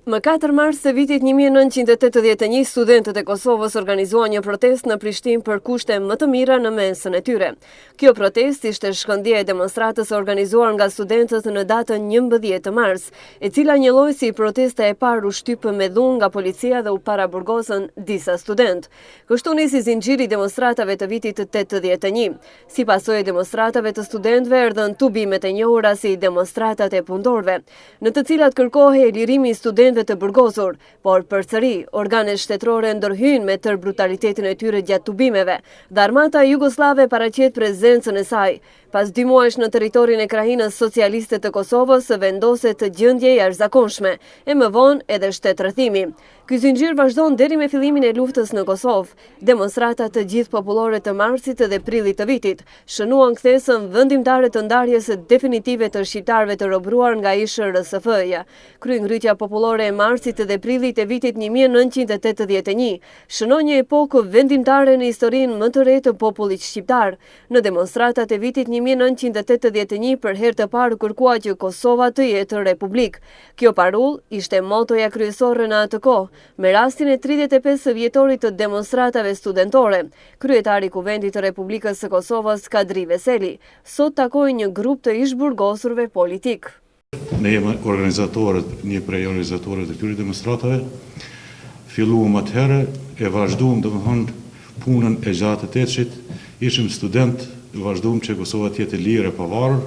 Më 4 mars të vitit 1981, studentët e Kosovës organizuan një protestë në Prishtinë për kushte më të mira në mensën e tyre. Kjo protestë ishte shkëndija e demonstratës së organizuar nga studentët në datën 11 të mars, e cila njëlloj si protesta e parë u shtyp me dhunë nga policia dhe u paraburgosën disa studentë. Kështu nisi zinxhiri i demonstratave të vitit 81. Si pasojë e demonstratave të studentëve erdhën tubimet e njohura si demonstratat e punëtorëve, në të cilat kërkohej lirimi i studentëve të burgosur, por përsëri, organet shtetërore ndërhyjnë me tërë brutalitetin e tyre gjatë tubimeve dhe armata jugosllave paraqet prezencën e saj. Pas dy muajsh në territorin e krahinës socialiste të Kosovës vendoset gjendje e jashtëzakonshme, e më vonë edhe shtetrrethimi. Ky zinxhir vazhdon deri me fillimin e luftës në Kosovë. Demonstratat gjithëpopullore të marsit dhe prillit të vitit, shënuan kthesën vendimtare të ndarjes definitive të shqiptarëve të robëruar nga ish-RSF-ja. Kryengritja popullore e marsit dhe prillit e vitit 1981, shënoi një epokë vendimtare në historinë më të re të popullit shqiptar. Në demonstratat e vitit 1981 për herë të parë u kërkua që Kosova të jetë republikë. Kjo parullë ishte motoja kryesore në atë kohë, me rastin e 35 vjetorit të demonstratave studentore. Kryetari i Kuvendit të Republikës së Kosovës, Kadri Veseli, sot takoi një grup të ish-burgosurve politikë. Ne jemi organizatorët, një prej organizatorëve të këtyre demonstratave. Filluam atëherë, e vazhduam, domethënë, punën e 68-shit, ishim studentë, vazhduam që Kosova të jetë e lirë e pavarur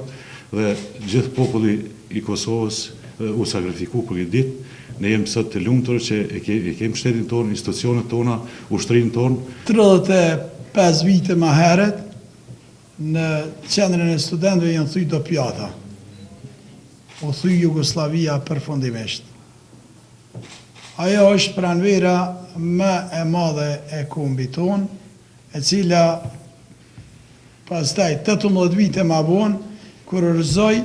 dhe gjithë populli i Kosovës u sakrifiku për këtë ditë. Ne jemi sot të lumtur që e kemi shtetin tonë, institucionet tona, ushtrinë tonë. 35 vite ma herët, në qendrën e studentëve janë thy do pjata. U thy Jugosllavia përfundimisht. Ajo është pranvera më e madhe e kombit tonë, e cila Pastaj, 18 vite ma vonë, kurorëzoi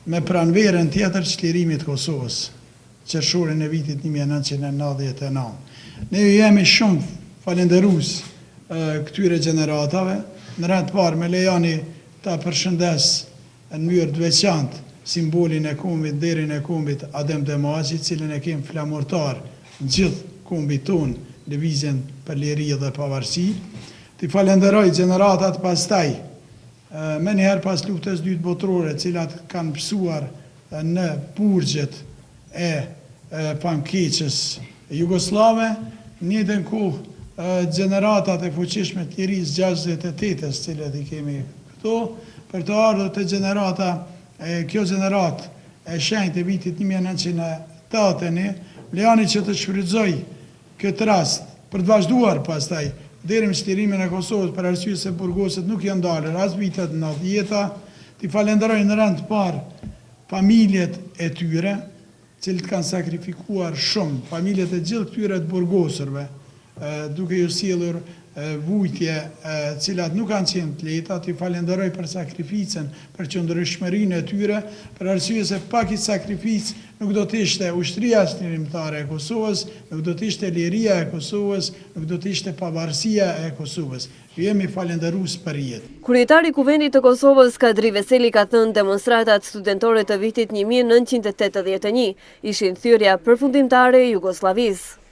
me pranverën tjetër çlirimit të Kosovës, qershorin e vitit 1999. Ne ju jemi shumë falënderues këtyre gjeneratave. Në rend të parë, më lejoni ta përshëndes në mënyrë të veçantë simbolin e kombit, nderin e kombit Adem Demaçi, cilin e kemi flamurtar në gjithë kombit tonë, lëvizjen për liri dhe pavarësi. T'i falenderoj gjeneratat pastaj, menjëherë pas Luftës Dytë Botërore, të cilat kanë pësuar në burgjet e famkeqes jugosllave, në njëjtën kohë gjeneratat e fuqishme të lirisë 68-ës, të cilat i kemi këtu, për të ardhur te gjenerata, kjo gjeneratë e shenjtë e vitit 1981, më lejoni që të shfrytëzoj këtë rast për të vazhduar pastaj deri në çlirimin e Kosovës për arsye se burgosjet nuk janë ndalur as vitet 90-ta, t'i falenderoj në rend të parë familjet e tyre, të cilët kanë sakrifikuar shumë, familjet e gjithë këtyre të burgosurve, duke ju sjellur vujtje të cilat nuk kanë qenë të lehta, t'i falenderoj për sakrificën, për qëndrueshmërinë e tyre, për arsye se pa këtë sakrificë nuk do të ishte ushtria çlirimtare e Kosovës, nuk do të ishte liria e Kosovës, nuk do të ishte pavarësia e Kosovës. Ju jemi falënderues për jetë. Kryetari i Kuvendit të Kosovës, Kadri Veseli ka thënë demonstratat studentore të vitit 1981 ishin thyerja përfundimtare e Jugosllavisë.